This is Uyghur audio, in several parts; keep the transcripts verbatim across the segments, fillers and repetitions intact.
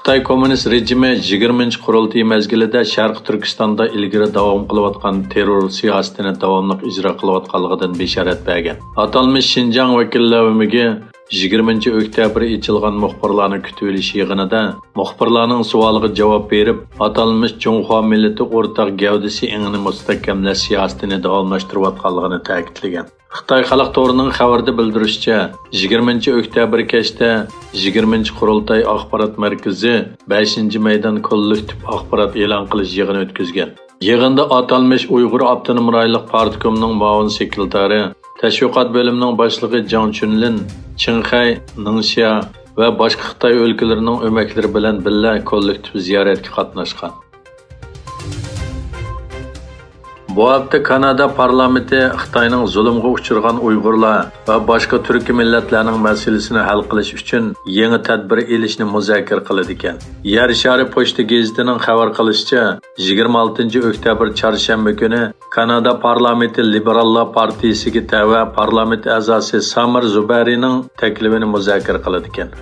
خىتاي كوممۇنىست رېجىمى يىگىرمىنچى قۇرۇلتىيى مەزگىلىدە شەرقىي تۈركىستاندا ئىلگىرى داۋام قىلىۋاتقان تېررور سىياسىتىنى داۋاملىق ئىجرا قىلىۋاتقانلىقىدىن بېشارەت بەرگەن. ئاتالمىش شىنجاڭ ۋەكىللەر ئۆمىكى يىگىرمىنچى ئۆكتەبىر ئېچىلغان مۇخبىرلارنى كۈتۈۋېلىش يىغىنىدا مۇخبىرلارنىڭ سوئالىغا جاۋاب بېرىپ، ئاتالمىش جۇڭخۇا مىللىتى ئورتاق گەۋدىسى ئېڭىنى مۇستەھكەملەش سىياسىتىنى داۋاملاشتۇرۇۋاتقانلىقىنى تەكىتلىگەن. خىتاي خەلق تورىنىڭ خەۋىرىدە بىلدۈرۈشىچە، يىگىرمىنچى ئۆكتەبىر كەچتە يىگىرمىنچى قۇرۇلتاي ئاخبارات مەركىزى بەشىنچى مەيدان كوللېكتىپ ئاخبارات ئېلان قىلىش يىغىنى ئۆتكۈزگەن. يىغىندا ئاتالمىش ئۇيغۇر ئاپتونوم رايونلۇق پارتكومنىڭ مۇئاۋىن سېكرېتارى، تەشۋىقات بۆلۈمىنىڭ باشلىقى جاڭ چۈنلىن، چىڭخەي، نىڭشيا ۋە باشقا خىتاي ئۆلكىلىرىنىڭ ئۆمەكلىرى بىلەن بىللە كوللېكتىپ زىيارەتكە قاتناشقان. بۇ ھەپتە كانادا پارلامېنتى خىتاينىڭ زۇلۇمغا ئۇچرىغان ئۇيغۇرلار ۋە باشقا تۈركىي مىللەتلەرنىڭ مەسىلىسىنى ھەل قىلىش ئۈچۈن يېڭى تەدبىر ئېلىشنى مۇزاكىرە قىلىدىكەن. يەر شارى پوچتا گېزىتىنىڭ خەۋەر قىلىشىچە، يىگىرمە ئالتىنچى ئۆكتەبىر چارشەنبە كۈنى كانادا پارلامېنتى لىبېراللار پارتىيىسىگە تەۋە پارلامېنت ئەزاسى سامىر زۇبەرىنىڭ تەكلىپىنى مۇزاكىرە قىلىدىكەن.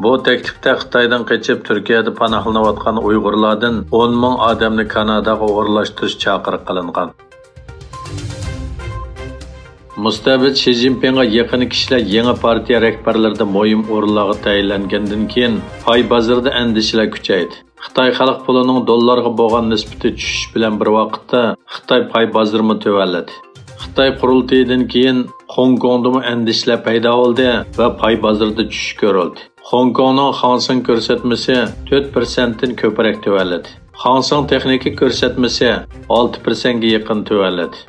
بۇ تەكلىپتە خىتايدىن قېچىپ تۈركىيەدە پاناھلىنىۋاتقان ئۇيغۇرلاردىن ئون مىڭ ئادەمنى كاناداغا ئورۇنلاشتۇرۇش چاقىرىق قىلىنغان. مۇستەبىت شى جىنپىڭغا يېقىن كىشىلەر يېڭى پارتىيە رەھبەرلىرىدە مۇھىم ئورۇنلارغا تەيىنلەنگەندىن كېيىن، پاي بازىرىدا ئەندىشىلەر كۈچەيدى. خىتاي خەلق پۇلىنىڭ دوللارغا بولغان نىسبىتى چۈشۈش بىلەن بىر ۋاقىتتا، خىتاي پاي بازىرىمۇ تۆۋەنلىدى. خىتاي قۇرۇلتىيىدىن كېيىن خوڭكوڭدىمۇ ئەندىشىلەر پەيدا بولدى ۋە پاي بازىرىدا چۈشۈش كۆرۈلدى. خوڭكوڭنىڭ خاڭسېڭ كۆرسەتمىسى تۆت پىرسەنتتىن كۆپرەك تۆۋەنلىدى. خاڭسېڭ تېخنىكا كۆرسەتمىسى ئالتە پىرسەنتكە يېقىن تۆۋەنلىدى.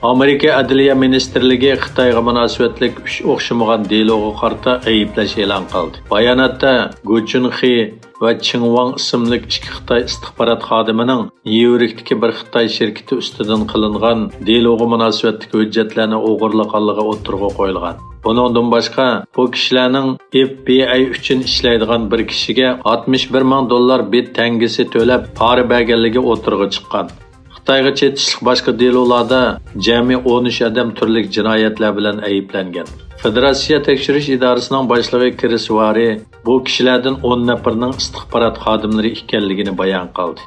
ئامېرىكا ئەدلىيە مىنىستىرلىكى خىتايغا مۇناسىۋەتلىك ئۈچ ئوخشىمىغان دېلوغا قارىتا ئەيىبلەش ئېلان قىلدى. باياناتتا گۇ چۈنخې ۋە چېڭ ۋاڭ ئىسىملىك ئىككى خىتاي ئىستىخبارات خادىمىنىڭ نيۇ يوركتىكى بىر خىتاي شىركىتى ئۈستىدىن قىلىنغان دېلوغا مۇناسىۋەتلىك ھۆججەتلەرنى ئوغرىلىغانلىقى ئوتتۇرىغا قويۇلغان. بۇنىڭدىن باشقا، بۇ كىشىلەرنىڭ ئېف بى ئاي ئۈچۈن ئىشلەيدىغان بىر كىشىگە ئاتمىش بىر مىڭ دوللار بىت تەڭگىسى تۆلەپ، پارا بەرگەنلىكى ئوتتۇرىغا چىققان. خىتايغا چېتىشلىق باشقا دېلولاردا جەمئىي ئون ئۈچ ئادەم تۈرلۈك جىنايەتلەر بىلەن ئەيىبلەنگەن. فېدېراتسىيە تەكشۈرۈش ئىدارىسىنىڭ باشلىقى كرىس ۋارى بۇ كىشىلەردىن ئون نەپىرىنىڭ ئىستىخبارات خادىملىرى ئىكەنلىكىنى بايان قىلدى.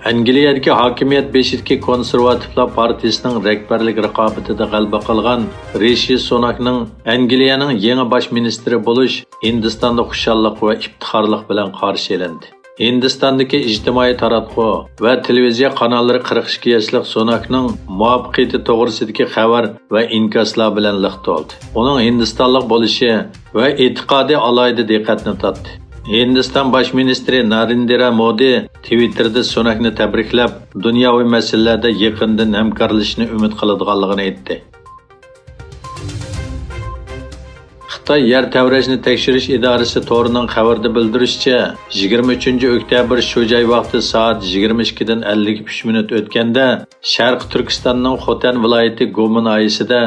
ئەنگلىيەدىكى ھاكىمىيەت بېشىدىكى كونسېرۋاتىپلار پارتىيىسىنىڭ رەھبەرلىك رىقابىتىدە غەلىبە قىلغان رىشى سۇناكنىڭ ئەنگلىيەنىڭ يېڭى باش مىنىستىرى بولۇش ھىندىستاندا خۇشاللىق ۋە ئىپتىخارلىق بىلەن قارشى ئېلىندى. ھىندىستاندىكى ئىجتىمائىي تاراتقۇ ۋە تېلېۋىزىيە قاناللىرى قىرىق ئىككى ياشلىق سۇناكنىڭ مۇۋەپپەقىيىتى توغرىسىدىكى خەۋەر ۋە ئىنكاسلار بىلەن لىق تولدى. ئۇنىڭ ھىندىستانلىق بولۇشى ۋە ئېتىقادى ئالاھىدە دىققەتنى تارتتى. ھىندىستان باش مىنىستىرى نارېندرا مودى تىۋىتتېردا سۇناكنى تەبرىكلەپ، دۇنياۋى مەسىلىلەردە يېقىندىن ھەمكارلىشىشنى ئۈمىد قىلىدىغانلىقىنى ئېيتتى. خىتاي يەر تەۋرەشنى تەكشۈرۈش ئىدارىسى تورىنىڭ خەۋىرىدە بىلدۈرۈشىچە، يىگىرمە ئۈچىنچى ئۆكتەبىر شۇ جاي ۋاقتى سائەت يىگىرمە ئىككىدىن ئەللىك ئۈچ مىنۇت ئۆتكەندە، شەرقىي تۈركىستاننىڭ خوتەن ۋىلايىتى گۇمى ناھىيەسىدە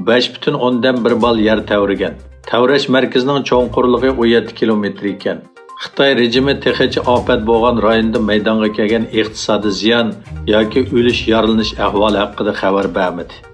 بەش پۈتۈن ئوندىن بىر بال يەر تەۋرىگەن. تەۋرەش مەركىزىنىڭ چوڭقۇرلۇقى ئون يەتتە كىلومېتىر ئىكەن. خىتاي رېجىمى تېخىچە ئاپەت بولغان رايوندا مەيدانغا كەلگەن ئىقتىسادىي زىيان ياكى ئۆلۈش، يارىلىنىش ئەھۋالى ھەققىدە خەۋەر بەرمىدى.